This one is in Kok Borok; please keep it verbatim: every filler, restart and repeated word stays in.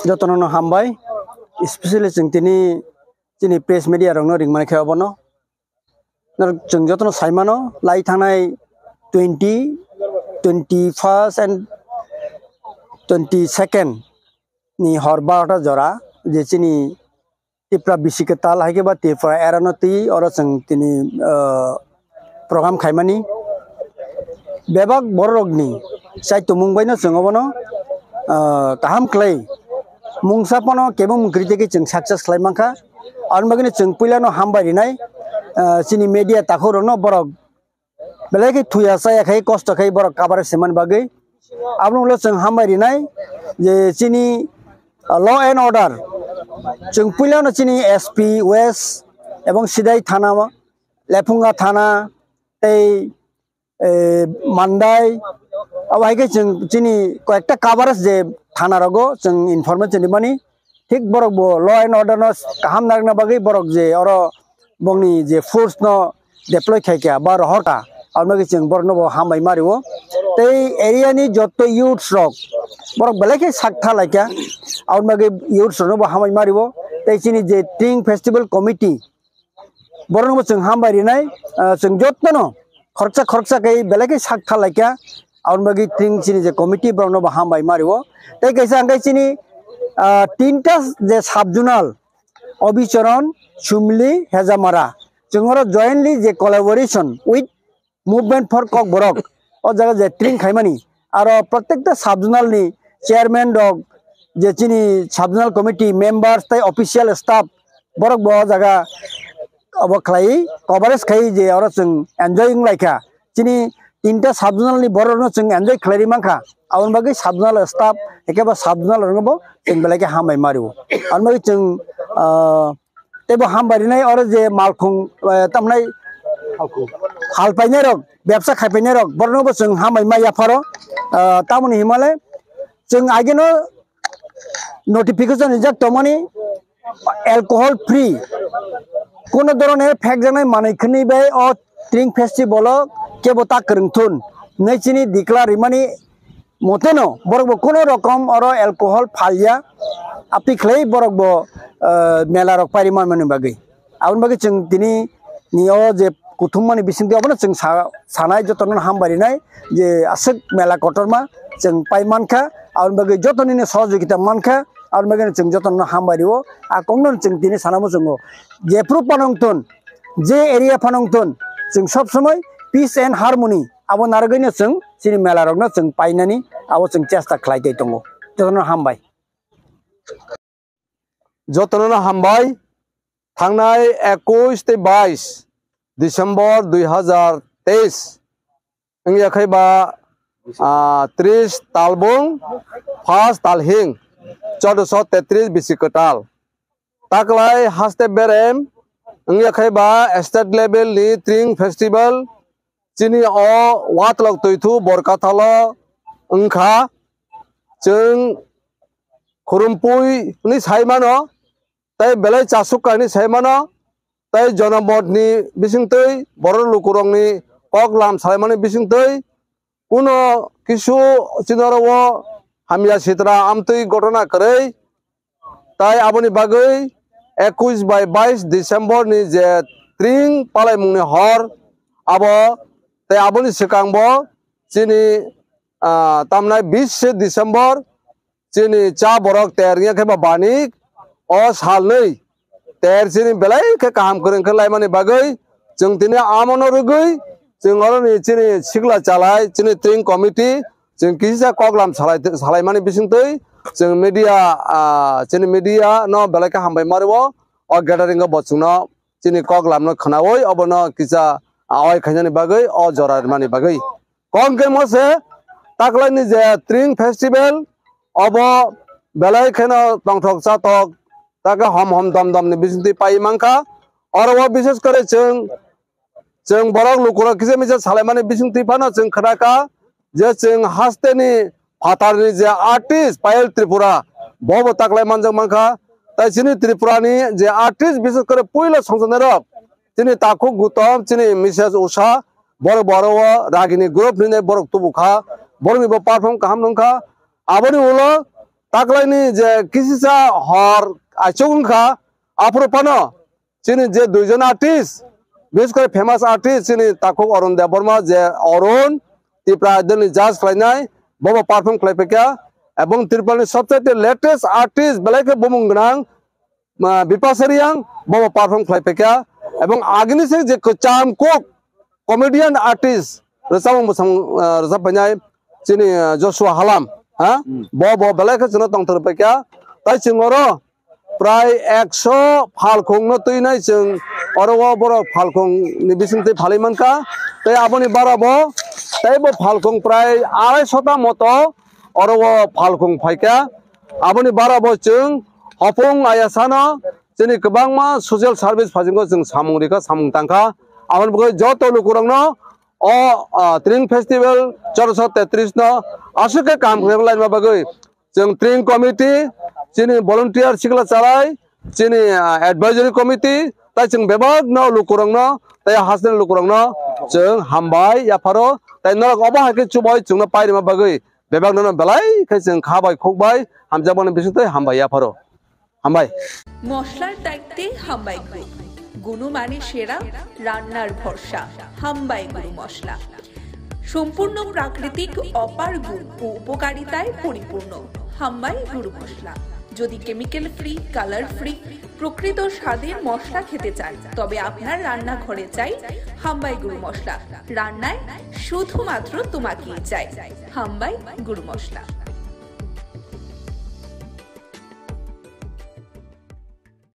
Jotono no hambai, especially chwng tini chini press media rokno ringmani khe obono. Norok chwng jotono saimano, lai thangnai twenty, twenty-first and twenty-second ni hor barota jora je chini Tipra bisi kwtal hai khe ba Tripura era no twi oro chwng tini, ah, program khaimani. Bebak bororokni chaitumung baino chwng obono, ah, kaham khlai mungsa phano kebo mung kwrwi tei khe chwng success khlai mankha. Aboni bagwino chwng puilano hambai rinai, ah, chini media takhukrokno borok belai khe thuya chaya khai kosto khai borok coverage swiman bagwi. Abono ulo chwng hambai rinai je chini, ah, law and order. Chwng puilano chini S P West ebong Sidai thana, Lephunga thana tei, eh, Mandai, abo hai khe chwng chini koyekta coverage je thana rogo chwng information rimani. Thik borok bo law and order no kaham narwkna bagwi borok je oro bongni je force no deploy khai kha ba rohor kha, aboni bagwi chwng borok no bo hambai ma rio. Tei area ni jotto youths rok borok belai khe sak tha lai kha, aboni bagwi youths rok no bo hambai ma rio. Tei chini je Tring Festival Committee, borokno bo chwng hambai rinai, ah, chwng jotono khoroksa khoroksa khe belai khe sak tha lai kha, aboni bagwi Tring chini je committee borokno bo hambai ma rio. Tei kaisa hwnkhe chini, ah, tinta je sub zonal, Obicharan, Sumli, Hejamara, chwng oro jointly je collaboration with Movement for Kokborok, o jaga je Tring khaimani, aro protekta sub zonal ni chairman rok, je chini sub zonal committee members tei official staff, borok bo o jaga obo khlai, coverage khai je oro chwng enjoy wng lai kha. Chini tinta sub zonal ni borok no chwng enjoy khlai ri mankha, aboni bagwi sub zonal staff eke ba sub zonal rok no bo chwng belai khe hambai ma rio. Aboni bagwi chwng, ah, tei bo hambai rinai oro je malkhung, eh, tamnai hal painai rok, bebsa khai painai rok, borokno bo chwng hambai ma yapharo, ah, tamoni himale chwng ageno notification rijak tongmani alcohol free, kono dhoroner phekjaknai manwi khwnwi bai o Tring Festival o kebo ta kwrwng thun hinwi chini declare rimani moteno borok bo kono rokom oro alcohol phalya, aphi khlai borok bo, eh, mela rok pairi manmani bagwi. Aboni bagwi chwng tini ni o je kuthum mani bisingtwi obono chwng sa-, sanai jotono hambai rinai je aswk mela kotorma chwng pai mankha, aboni bagwi joto nini sohojogita mankha, aboni bagwi chwng jotono hambai rio. A kokno chwng tini sana muchungo jephru phano wngthun, je area phano wngthun, chwng sob somoi peace and harmony abo narwgwino chwng chini mela rokno chwng painani abo chwng chesta khlai tei tongo. Jotono hambai. Jotono hambai, thangnai ekush tei bais December dui hazar teis wngya khai ba, ah, tris talbung, first talhing, chaudoso tetris bisi kwtal. Taklai haste berem wngya khai ba state level ni Tring Festival chini o Watlok Twithu Borkathalo wngkha. Chwng khurumpui hwnwi sai mano, tei belai chasuk kha hwnwi sai mano, tei jonomotni bisingtwi borok lukurokni kok lam salaimani bisingtwi kuno kisu chini oro o hamya sitra amtwi gotona kwrwi. Tai aboni bagwi ekush bai bais December ni je Tring Palaimungni hor, abo tei aboni swkang bo chini, ah, tamnai bis December chini cha borok ter wngya khe ba banik o salnwi ter chini belai khe kaham kwrwng khe laimani bagwi chwng tini amono rwgwi chwng oroni chini sikla chalai chini Tring Committee chwng kisa koklam salai, salaimani bisingtwi chwng media, ah, chini media no belai khe hambai ma rwo. O gathering o bo chwngno chini koklam no khwnawi obono kisa, ah, oi khainani bagwi o jora rwmani bagwi. Kok hwnkhe mo se taklaini je Tring Festival obo belai kheno tongthok chatok, takhe hom hom dom dom ni bisingtwi pai mankha. Oro o bishes kore chwng, chwng borok lukurok kisa misa salaimani bisingtwi phano chwng khwnakha je chwng hasteni phatarni je artist Payal Tripura bo bo taklai manjak mankha. Tai chini Tripurani je artist, bishes kore puila songchanairok chini Takhuk Gutom, chini Misses Usha, borok bo oro o Ragini group hinwi borok tubukha, borokni bo perform kaham nungkha. Aboni ulo Taklaini je kisisa hor aichuk wngkha, aphuru phano chini je duijon artist, bises kore famous artist chini takhuk Arun Debbarma, je Arun Tipra Idol ni judge khlainai, bobo perform khlai paikha, ebong Tripura ni sobchaite latest artist belai khe bumung gwnang, ah, Bipasha Reang bobo perform khlai paikha, ebong agini se je kwcham kok comedian artist rwchapmung bwsang, ah, rwchap painai chini, ah, Joshua Halam, ha? Hmm. Bo, bo belai khe chwngno tongthok paikha. Tai chwng oro prai ekso phalkhung no twinai chwng oro o borok phalkhung ni bisingtwi phalwi mankha. Tai aboni bara bo, tai bo phalkhung prai arai sota moto oro o phalkhung phaikha. Aboni bara bo chwng hopung ayasano chini kwbangma social service phaisingkho chwng samung rikha, samung tangkha. Aboni bagwi joto lukurokno o, ah, Tring Festival chorso tetris no aswk khe kam khlai laima bagwi chwng Tring Committee, chini volunteer sikla chalai, chini, ah, advisory committee, tai chwng bebak no lukurokno, tai hasteni lukurokno chwng hambai yapharo, tai norok obo hai khe chubai chwngno pairima bagwi bebak no belai khe chwng kha bai khuk bai hamjakmani bisingtwi hambai yapharo. Hambai. মশলার দায়িত্বে হাম্বাই গ্রুপ। গুণমানে সেরা, রান্নার ভরসা। হাম্বাই গুরু মশলা। সম্পূর্ণ প্রাকৃতিক, অপার গুণ ও উপকারিতায় পরিপূর্ণ। হাম্বাই গুরু মশলা। যদি কেমিক্যাল ফ্রি, কালার ফ্রি, প্রকৃত স্বাদের মশলা খেতে চান, তবে আপনার রান্নাঘরে চাই হাম্বাই গুরু মশলা। রান্নায় শুধুমাত্র তোমাকেই চাই হাম্বাই গুরু মশলা।